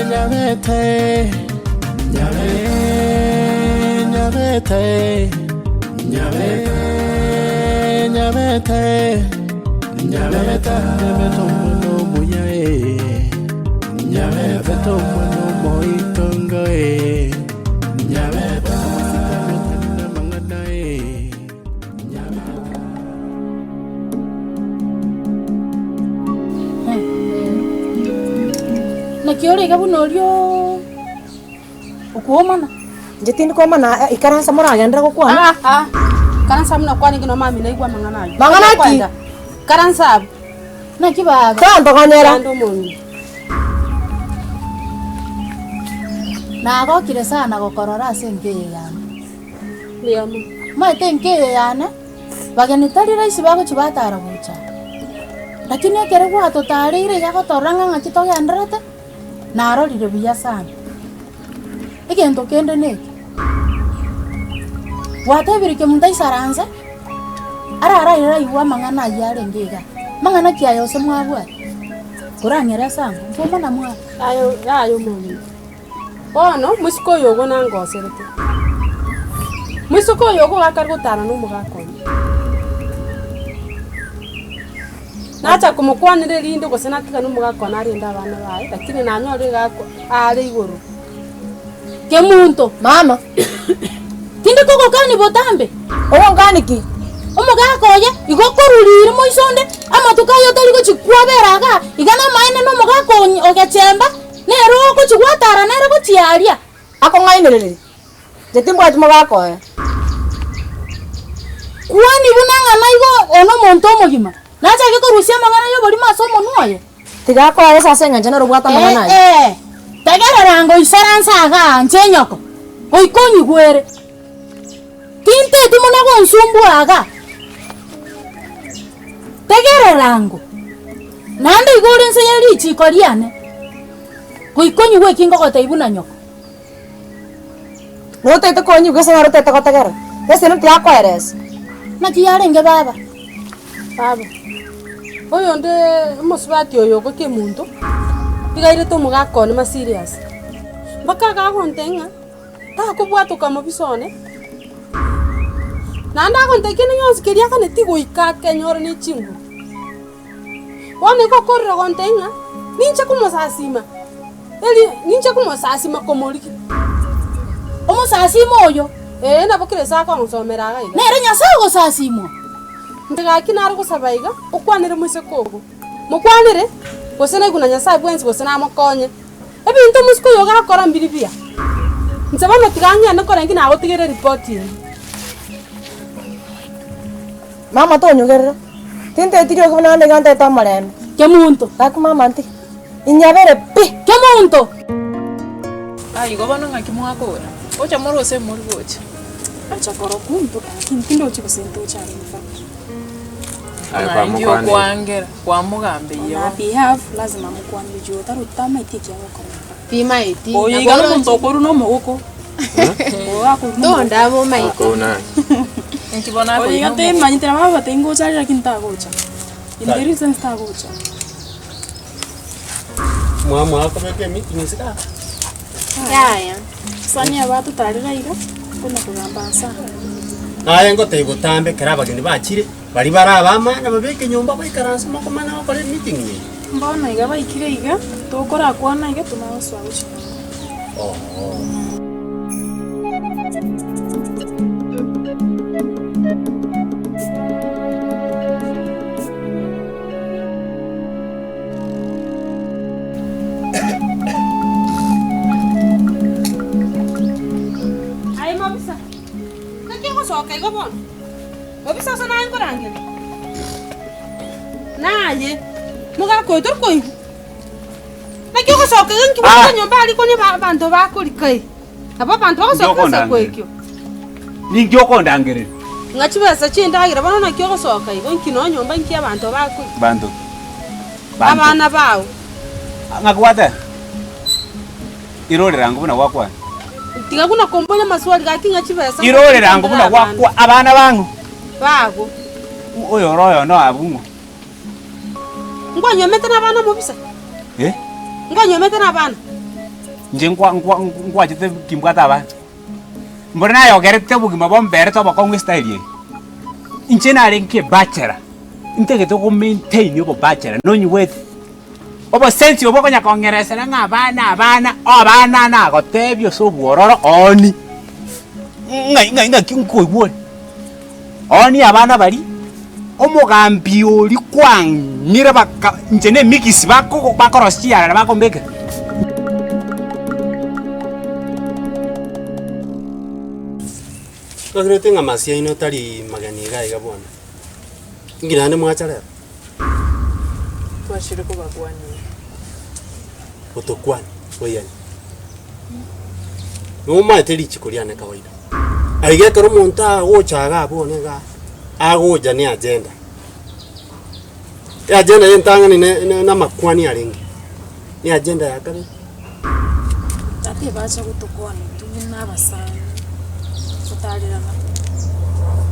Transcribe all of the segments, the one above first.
Nyabete, Nyabete, Nyabete, Nyabete, Nyabete omwana omuya eh. Nyabete omwana omoitongo eh. Nyabete omosikani otari namang'ana eh. Naki ore iga buna oria okwomana? Inche tindi komana, ikaransa moragenderere gokwana. Aa, ikaransa buna kwarenge na omami naigwe amang'ana ayio. Mang'ana ki? Ikaransa abwo. Naki baba? Tantogonyera. Naende omong'ina. Nagokire sana gokorora ase enka eye yane. Mbuya mono. Omanyete enka eye yane, bageni tari rahisi bagochia batara gocha aa. Lakini ekero gwatotareire iga gotorora ng'a ng'aki togendererete, narorire buya sana. Egento kende neke, gwatebire kemunto aisaranse, araraire aigwe amang'ana ayio arenge igaa, mang'ana ki aya gose mwabwate? Korang'ere ase ango, nkomana mware. Aye yaya omong'ina. Bono mosike oyo ogo nangoserete. Moiseke oyo ogo gakare gotara nomogaka one. Nacha komokwanera erinde gose natigane omogaka one arende abana baye, lakini nanyorire iga ako are igoro. Kemunto. Mama. Tindi kogokani botambe. Ogonkani ki? Omogaka oye igo okorurire moiso onde, amatuko aye otari gochia kwabera igaa, iga namaene nomogaka ogechemba. Nere ogochia gwatara nere gochia aria. Akong'ainereria, inche timbwati mogaka oye. Kwani buna ng'a naigo one omonto omogima, nachake korusia amang'ana y'oborimo ase omonwa oye? Tiga akoerese ase engencho nere obwate amang'ana ayio. Ee, tegerera ango isaranse igaa inche nyoko, goika onyigwere. Tinteti buna gonsumbua igaa. Tegerera ango. Naende igo ore inse ye richiiko riane, goika onyigwe eki ngogotebia buna nyoko. Notagete konyigwa gose naro otagete gotegerera, gese ere tiakoeresa. Naki yarenge baba? Baba, oyonde omosubati oyo ogo kemunto, nigo airete omogaka one maserious, mpaka agagontebia ng'a takobwatoka mobisa one, naende agontebia kende gionsi keria aganeti goika akenyore ne chinguru. Bono igo okorire gontebia ng'a ninche komosasima, eri ninche komosasima komorigia. Omosasima oyo. Ee, nabo kera ase akong'somera iga iga. Nere Nyasae ogosasimwa. Inche gaki nare gosaba iga, okwanere moiseke ogo, mokwanere, gose naigwe na Nyasae bwensi gose namokonye. Ebinto omosike oyo ogakora mbiri buya. Inche bono tiga ng'ende nkore nki nagotigera eripoti eye. Mama tonyogerera, tinteti riogi buna naende iga ntete omorembe. Kemunto. Gaki mama ntige, inyabere pi! Kemunto. Aye igo bono ng'aki mwakora? Gocha more gose mori gocha? Acha korokwa into gaki ntindochi gose ntoche are in fact. Aye Ng'ai kwamokwanire. okwangera, kwamogambeirie On bono. her behalf lazima mokwanire juu otarochi tamaeti eki agokora in fact. Timaeti. Oyo iga nomonto okorwa nomogoko. Oyo akorwa nomogoko. Tonda momaete. Okouna aye. Inki bono Oyo akoira iga omogoko? timanyete nabo agotebi ngocha are lakini tagocha. In the real sense tagocha. Mwamwaa kobeka emeeting isiko aa. Yaya. Sani abatotarera iga, kona kogamba nsa. Naye ngotebia botambe ekero abageni bachire, baria bare abamana babeke nyomba baikaranse mokomanya gokora emeeting eye. Mbono iga baikire iga, tokorakwana iga tomanye gosoa gochia nyomba. Ooh. Aye mobisa, naki ogosoka igo bono? Mobisa ase naye nkorangeria? Naye, mogaka oyo tori koigwa? Naki ogosoka iga nki goika nyomba aria konya abanto bakorika ii? Nabo abanto bagosoka ase ekio. Ninki okondangereria? Ng'a chibesa chi'endagera bono naki ogosoka igo inki noo nyomba inki abanto bakoria? Banto ki? Banto Abana bao. Ng'aki gwateba? Irorera ango buna gwakwana. Tiga buna komboria amaswali gaki ng'a chibesa Irorera ango buna gwakwa abana bang'o? Bago. Oyore oyono abwo ng'o? Nkwanyuomete nabana mobisa? Eh? Nkonyuomete na abana? Inche nkwa nkwa nkwachete kimbwate abana. Mboro nayogerete obogima bomberete obokong'u estyle eye. Inche narenge ebachelor, ntagete go maintain obobachelor nonyigwete? Obosensi obo okonya kong'eresera ng'a abana abana, abana nagotebia ase obwororo ooni, ng'ai ng'ai ng'aki nkoigwa ore. Ooni abana baria, omogambi oria kwang'ire baka inche na emigisi bakogo bakorosia chiarare bakombekera. Twagerete ng'a masi aino tari mageni iga iga bono, inki naende mwacha rero? Twachire kobakwania. Gotokwania, oiyani. Nomaete richiko riane kawaida. Aiga ekero omonto agocha iga abwo one iga, agocha ne agenda. Eagenda ya entang'ani ne- ne- namakwani arenge, ne agenda ya kabere. Tata ebacha gotokwana intwe buna abasani, totarerana.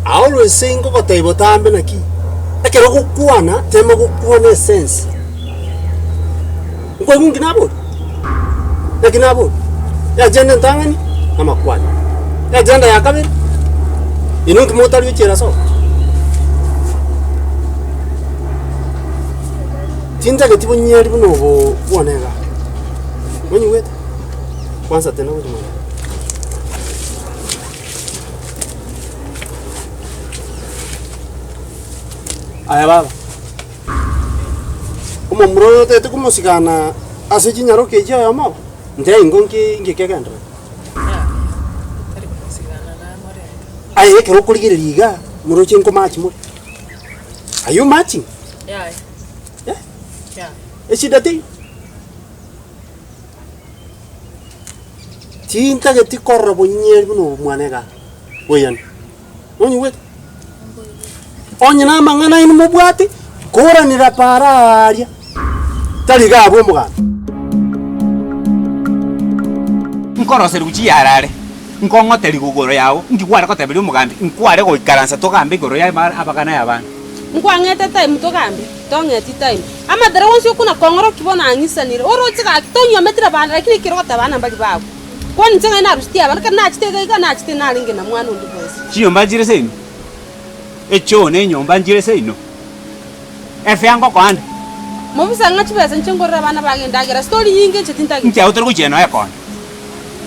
I always say ngogotebia botambe naki, ekero ogokwana tema gokwana esense. Nkoigwa nki nabori? Naki nabori? Eagenda entang'ani, namakwani. Eagenda ya kabere, inwe nki motari gochiera sobo? Tintageti bonyeri buna obo bwane igaa. Monyigwete? Kwanza tena gochia magega. Aya baba, omomura oyo otagete komosigana ase chinyaroka echio oyomo obo, ntebi ingo nki nki kegenderete? Tari komosigana namorente. Aye ekero okorigereria igaa, moroche nkomatch more? Are you matching? Yaya. Eh? Yaya. Eshida teiyo. Tintageti korora bonyeri buna obo mwane igaa, boyani. Nonyigwete? Onye namang'ana aino mobwate, koranera paara aaria, tari iga abwo omogambi. Nkoroserigwe chiyarare, nkong'oterigwe igoro yao, inki kware goteberia omogambi, nkware goikaransa togambe igoro ya abagana y'abana. Nkwang'ete time togambe, tong'eti time. Amatera wonsi okona kong'orokia bono ang'isanire, oroche gaki tonywometi na bande lakini ekero ogoteba abana mbari bago. Kwani inche ng'ai narusetie abana, ekero nachete iga iga nachete narenge na mwana onde bwensi. Chinyomba nchire seino, echoo na enyomba nchire seino, efea ngokoa nde. Mobisa ng'a chibesa inche ngorere abana bange endagera, story nyinge inche tintageti. Inche agwo tori gochia nonya ekona.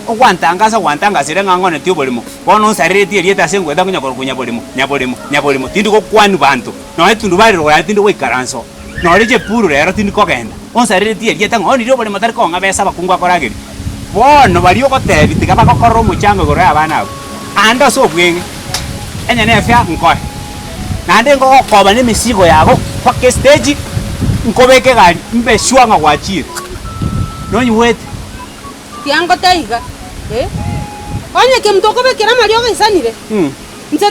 Ogwantangasa gwantangasire ng'a ng'onetie oborimo, bono onsareretie erieta ase ngoeta konya korokwa nyaborimo, nyaborimo, nyaborimo, tindi gokwania banto, nonya tundubari rogoro yane tindi goikaransa oo, nore chepuru rero tindi kogenda, onsareretie erieta ng'a onirie oborimo tari kong'a besa abakungu akorageria. Bono baria ogotebi tiga bagokorera omochango igoro y'abana abwo, ande ase obweng'e, onye nefea nkoe, naende ngogokoba nemesigo yago mpaka estage, nkobeke egari mbe sure ng'a gwachire, nonyigwete? Tiangote iga, eh. Onye kemonto okobekera amariogo aisanire, inche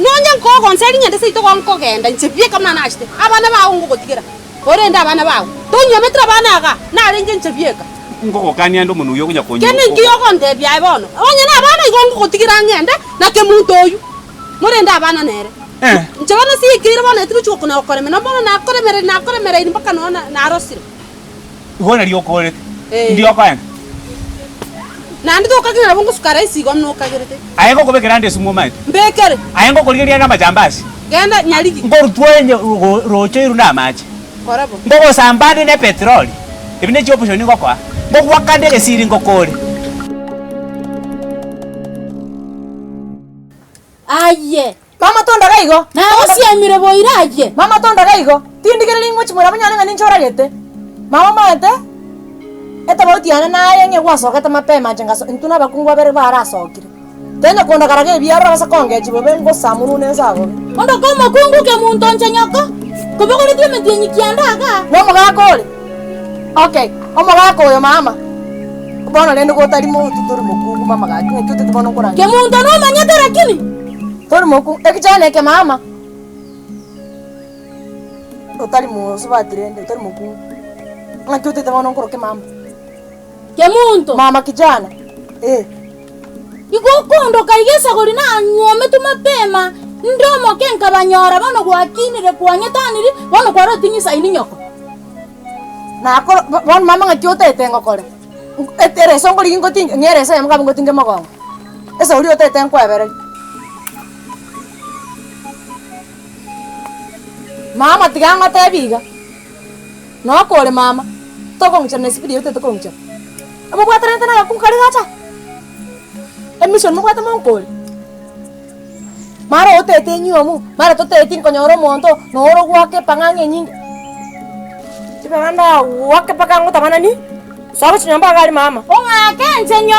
nonye nkogonsa ring'ende seito igo nkogenda inche bieka buna nachete, abana bao ngogotigera, orende abana bao. Tonyometire abana igaa, narenge inche bieka. Ngogokania ande omonwe oyio okonya konyu. Kende nki ogontebia aye bono? Onye nabana igo ngogotigera ng'ende na kemonto oyio, morende abana nere. Inche bono siikeire bono etigochi gokona gokoremera, bono nakoremereiri nakoremereiri mpaka nonya narosire. Igo nario okorete, indio okoenda. Naende tokagera nabo ngosuka rahisi igo nokagerete. Aye ngokobekera ande esumu omanyete. Mbekere. Aye ngokorigereria ande amajambasi. Genda nyarigi. Nkorutwa enye roche oirwe namache. Kora bo. Ngogosamba ande ne petroli. Ebi ne chioption ngokoa. Ngogwaka ande egesiri ngokore. Aye. Mama tondoka igo. Nagosiemire boira aye. Mama tondoka igo. Tindigereria ing'we chimura banyare ng'a ninche oragete. Mama omanyete, etobauti yane naye ng'a gwasogete mapema inche ngaso intwe na abakungu babere barasokire. Tenya kondagaraga ebiaro orabase kongechi bobe ngosamorwe une nsa bobe. Ondoke omokungu kemonto inche nyoko, kobogoretie emetienyi kianda igaa. Nomogaka ore? Okay, omogaka oyo mama, bono rende gotari monto tori mokungu mama gaki ng'aki otete bono nkorangeria. Kemonto nomanyete lakini? Tori mokungu, ekichana eke mama, otari mosubati rende otari mokungu, ng'aki otete bono nkoroke mama. Kemonto. Mama kijana, eh. Igo okondoka iga esagori nanywometwe mapema, nde omoke nkabanyora bono gwakinire kwang'etaniri, bono kwarotire ng'isaini nyoko. Nakoro bo bono mama ng'aki otaete ngokore? Nk ereso nkorigia ngotinge, ng'a ereso eyemo kabe ngotinge mogongo, esauri otaete nkoebereria. Mama tiga ngotebi iga, nokore mama, tokong'ichera na esipidi eywo otagete kong'ichera. Omobwatanete na agakungu karia gacha, emission mobwate monkore. Mara otete enyiomo, mara toteti nkonyora omonto, noro ogwaka epang'ang'a enyinge. Chibanda agoake mpaka ngotamanani, soa gochia nyomba iga aria mama. Ong'ake inche nyo.